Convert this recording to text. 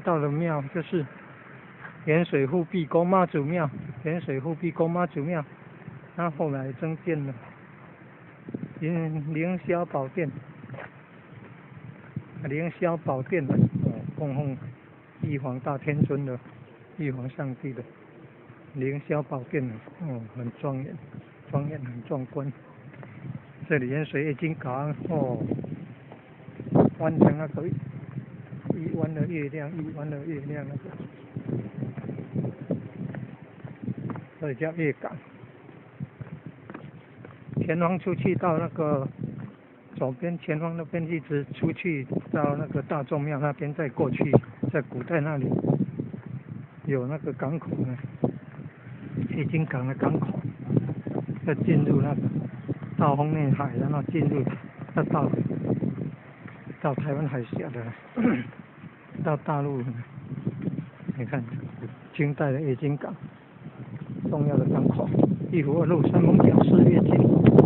到的廟就是盐水富弼宫媽祖廟，鹽水富弼宮媽祖廟，它後來增建了凌霄寶殿，凌霄寶殿哦，供奉玉皇大天尊的玉皇上帝的凌霄寶殿哦，很莊嚴，莊嚴很壯觀。這裡鹽水月津港哦，彎成那個一彎的月亮，一彎的月亮那個，所以叫月港。前方出去到那個左邊前方那邊一直出去到那個大眾廟那邊，再過去，在古代那裡有那個港口呢，月津港的港口，要進入那個道風內海，然後進入要到台灣海峽的，到大陸。你看，清代的月津港，重要的港口，一湖二鹿三艋舺四月津。